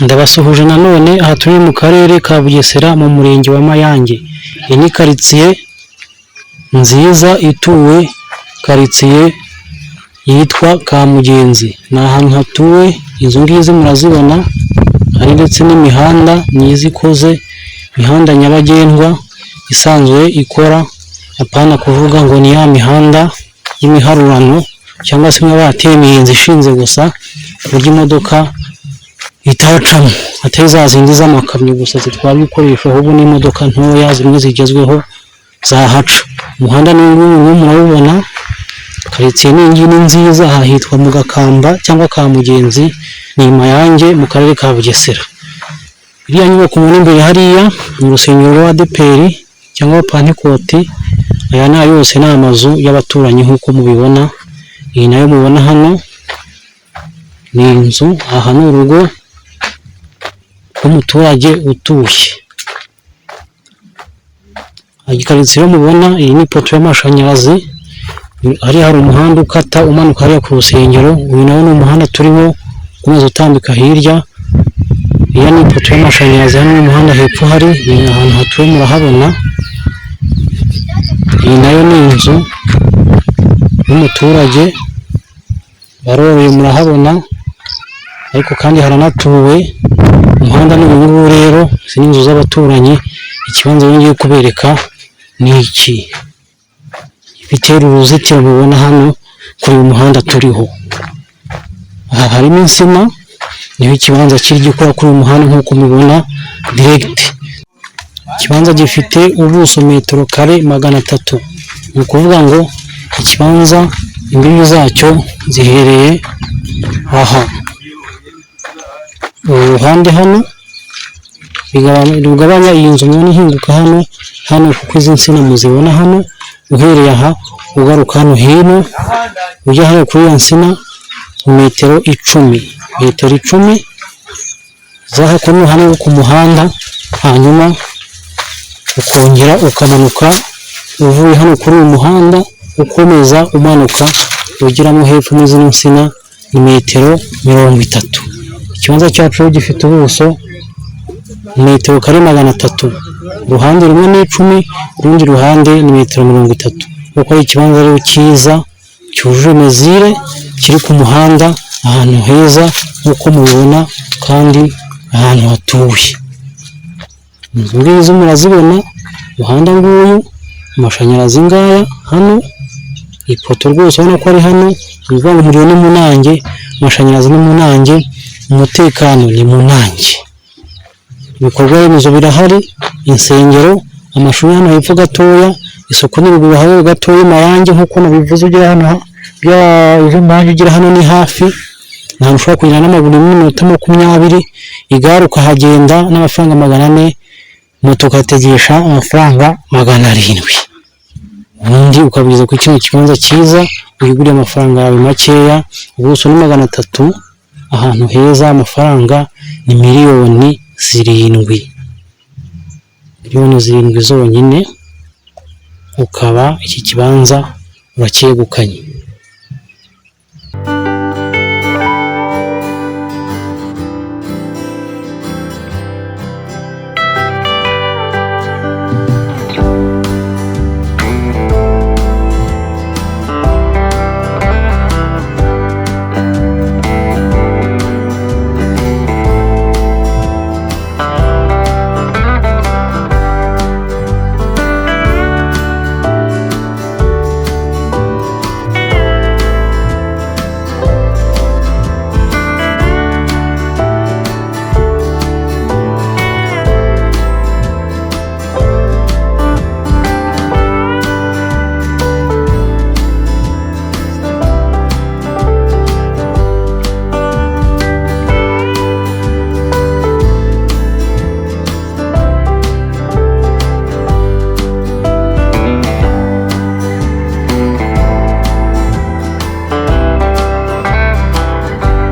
Ndabasuhuje nanone, aha turi mu karere ka Bugesera mu murenge wa Mayange. Iyi ni karitsiye nziza ituwe, karitsiye yitwa Kamugenzi. Ni ahantu hatuwe, inzu ngizi murazibona, hari ndetse n'imihanda myiza ikoze, imihanda nyabagendwa isanzwe ikora, apana kuvuga ngo ni ya mihanda y'imiharurano cyangwa se imwe bateye imiyenzi ishinze gusa ku buryo imodoka itacamo, atari za zindi z'amakamyo gusa zitwara ibikoresho, ahubwo n'imodoka ntoya zimwe zigezweho zahaca. Umuhanda ni uyu nguyu murawubona, karitsiye ni iyi ni nziza, aha hitwa mu Gakamba cyangwa Kamugenzi, ni i Mayange mu karere ka Bugesera. Iriya nyubako mubona imbere hariya ni urusengero rwa ADEPR cyangwa Pantekoti, aya ni yose ni amazu y'abaturanyi nk'uko mubibona, iyi nayo mubona hano ni inzu, aha ni urugo rw'umuturage utuye. Iyi karitsiye mubona, iyi ni ipoto y'amashanyarazi, hariya hari umuhanda ukata umanuka hariya ku rusengero, uyu nawo ni umuhanda turimo ukomeza utambika hirya, iriya ni ipoto y'amashanyarazi, hano ni umuhanda hepfo hari, ni ahantu hatuwe murahabona, iyi nayo ni inzu y'umuturage, baroroye murahabona, ariko kandi haranatuwe, umuhanda ni uyu nguyu rero, izi ni inzu z'abaturanyi, ikibanza ngiye kubereka ni iki, gifite uruzitiro mubona hano kuri uyu muhanda turiho. Aha harimo insina, niho ikibanza kiri gikora kuri uyu muhanda nk'uko mubibona direct. Ikibanza gifite ubuso metero kare 300, ni ukuvuga ngo ikibanza imbibi zacyo zihereye aha. Uru ruhande hano rugabanya iyi nzu mubona ihinguka hano, hano kuko izi nsina muzibona hano, uhereye aha ugaruka hano hino ujya hano kuri iyo nsina metero 10, metero 10 z'aha kuri hano ku muhanda, hanyuma ukongera ukamanuka uvuye hano kuri uyu muhanda ukomeza umanuka ugeramo hepfo muri zino nsina ni metero 30. Ikibanza cyacu gifite ubuso metero kare 300, uruhande rumwe ni 10, urundi ruhande ni metero 30. Kuko ari ikibanza rero cyiza cyujuje mesure, kiri ku muhanda ahantu heza nk'uko mubibona kandi ahantu hatuwe. Inzu ngizi murazibona, umuhanda nguyu, amashanyarazi ngaya hano, ipoto rwose urabona ko ari hano, ni ukuvuga ngo umuriro ni munange, amashanyarazi ni munange, umutekano ni munange. Ibikorwa remezo birahari, insengero, amashuri hano hepfo gatoya, isoko ni ruguru hano gatoya, Mayange nk'uko nabivuze ugera hano, uva Mayange ugera hano ni hafi, ni ahantu ushobora kugenda n'amaguru n'iminota 20, igare ukahagenda n'amafaranga 400, moto ukategesha amafaranga 700, ubundi ukabugeza kuri kino kibanza cyiza, wiguriye amafaranga yawe makeya, ubuso ni 300, ahantu heza, amafaranga ni miliyoni 7, miliyoni 7 zonyine, ukaba iki kibanza uracyegukanye.